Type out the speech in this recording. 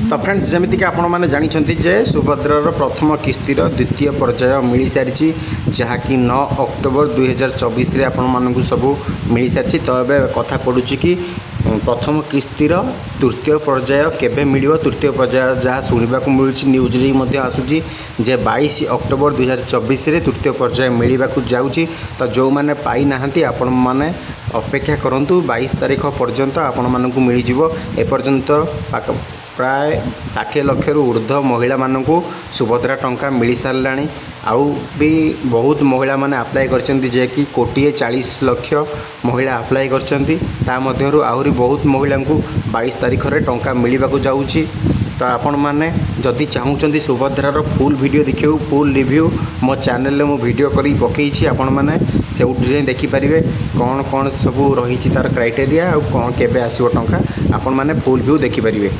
ତ ଫ୍ରେଣ୍ଡସ୍, ଯେମିତିକି ଆପଣମାନେ ଜାଣିଛନ୍ତି ଯେ ସୁଭଦ୍ରାର ପ୍ରଥମ କିସ୍ତିର ଦ୍ୱିତୀୟ ପର୍ଯ୍ୟାୟ ମିଳିସାରିଛି, ଯାହାକି 9 ଅକ୍ଟୋବର 2024ରେ ଆପଣମାନଙ୍କୁ ସବୁ ମିଳିସାରିଛି। ତ ଏବେ କଥା ପଡ଼ୁଛି କି ପ୍ରଥମ କିସ୍ତିର ତୃତୀୟ ପର୍ଯ୍ୟାୟ କେବେ ମିଳିବ? ତୃତୀୟ ପର୍ଯ୍ୟାୟ ଯାହା ଶୁଣିବାକୁ ମିଳୁଛି, ନ୍ୟୁଜ୍ରେ ବି ମଧ୍ୟ ଆସୁଛି ଯେ 22 ଅକ୍ଟୋବର 2024ରେ ତୃତୀୟ ପର୍ଯ୍ୟାୟ ମିଳିବାକୁ ଯାଉଛି। ତ ଯେଉଁମାନେ ପାଇନାହାନ୍ତି, ଆପଣମାନେ ଅପେକ୍ଷା କରନ୍ତୁ, 22 ତାରିଖ ପର୍ଯ୍ୟନ୍ତ ଆପଣମାନଙ୍କୁ ମିଳିଯିବ। ଏପର୍ଯ୍ୟନ୍ତ ପାଖ ପ୍ରାୟ 60 ଲକ୍ଷରୁ ଉର୍ଦ୍ଧ୍ୱ ମହିଳାମାନଙ୍କୁ ସୁଭଦ୍ରା ଟଙ୍କା ମିଳିସାରିଲାଣି। ଆଉ ବି ବହୁତ ମହିଳାମାନେ ଆପ୍ଲାଏ କରିଛନ୍ତି, ଯେ କି କୋଟିଏ 40 ଲକ୍ଷ ମହିଳା ଆପ୍ଲାଏ କରିଛନ୍ତି। ତା ମଧ୍ୟରୁ ଆହୁରି ବହୁତ ମହିଳାଙ୍କୁ 22 ତାରିଖରେ ଟଙ୍କା ମିଳିବାକୁ ଯାଉଛି। ତ ଆପଣମାନେ ଯଦି ଚାହୁଁଛନ୍ତି ସୁଭଦ୍ରାର ଫୁଲ୍ ଭିଡ଼ିଓ ଦେଖିବାକୁ, ଫୁଲ୍ ରିଭ୍ୟୁ ମୋ ଚ୍ୟାନେଲରେ ମୁଁ ଭିଡ଼ିଓ କରି ପକାଇଛି। ଆପଣମାନେ ସେଇଠୁ ଯାଇ ଦେଖିପାରିବେ କ'ଣ କ'ଣ ସବୁ ରହିଛି ତା'ର କ୍ରାଇଟେରିଆ ଆଉ କ'ଣ, କେବେ ଆସିବ ଟଙ୍କା। ଆପଣମାନେ ଫୁଲ୍ ଭ୍ୟୁ ଦେଖିପାରିବେ।